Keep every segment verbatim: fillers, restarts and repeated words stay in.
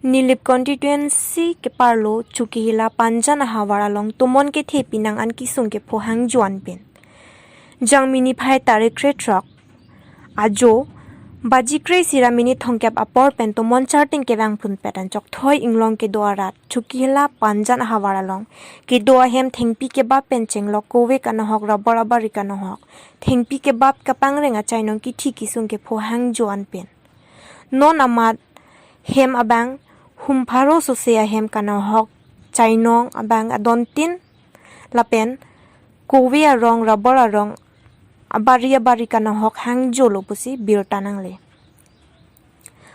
Nilip constituency keparlo Chokihela Panjan ahavar along tomon kethe pinang an kisung kepho hangjo anpen. Jangmi niphai tarik krethrok ajo baji kre-isi ra minit thomkep apor pen tomon charting kevang phunpet anchok thoi inglong kedo arat Chokihela Panjan ahavar along kedo ahem thengpi kebap pen chenglok kove kanohok, rubber abari kanohok, thengpi kebap kapangreng achainong kithi kisung kepho hangjo anpen. Non amat hem abang hum pharo sose ahem kanohok, chainong abang adontin lapen kove arong, rubber arong, abari abari kanohok hangjolo pusi birta nangle.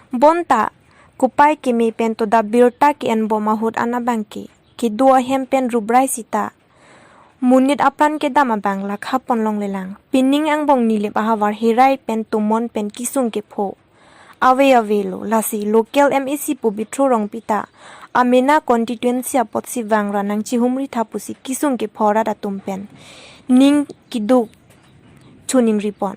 Bonta kopai keme pen toda birta ke-enbom ahut an abang ke kedo ahem pen rubrai sita monit apran kedam abang lakha pon longlelang. Pining angbong Nilip ahavar herai pen tomon pen kisung kepho ave avelo, lasi local M A C Pobitro Rongpi ta amena constituency apotsi vangra nangchihumri tha pusi kisung kepho arat atum pen ning keduk choningri pon.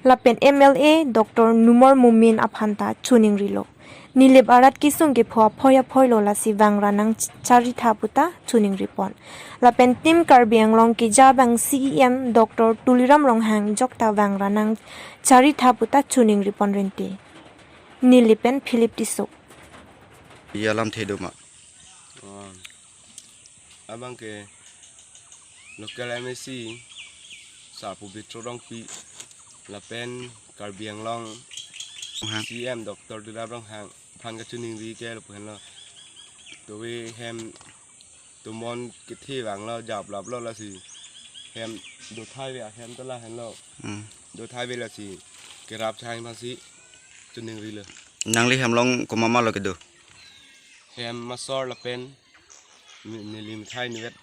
Lapen M L A Doctor Numal Momin aphan ta choningrilo. Nilip arat kisung kepho aphoi aphoi lo, lasi vangra nangchari tha puta choningri pon. Lapen Team Karbi Anglong keja abang C E M Doctor Tuliram Ronghang jokta vangra nangchari tha puta choningri pon rinte. Nilip pen Philip Tisso. Iya, lamthe do ma? Oh. Abang ke local M A C Sir Pobitro Rongpi lapen Karbi Anglong Ronghang. C E M Doctor Tuliram Ronghang aphan kachoningri ke lapu henlo. Tovi hem tomon kethe vanglo, japlaplo, lasi hem dothai ve ahem tola henlo. Hmm. Dothai ve lasi kerap chang aphansi choningrilo. Nangli hem along komat ma lo kedo? Hem masor lapen mi-, neli mithai nivet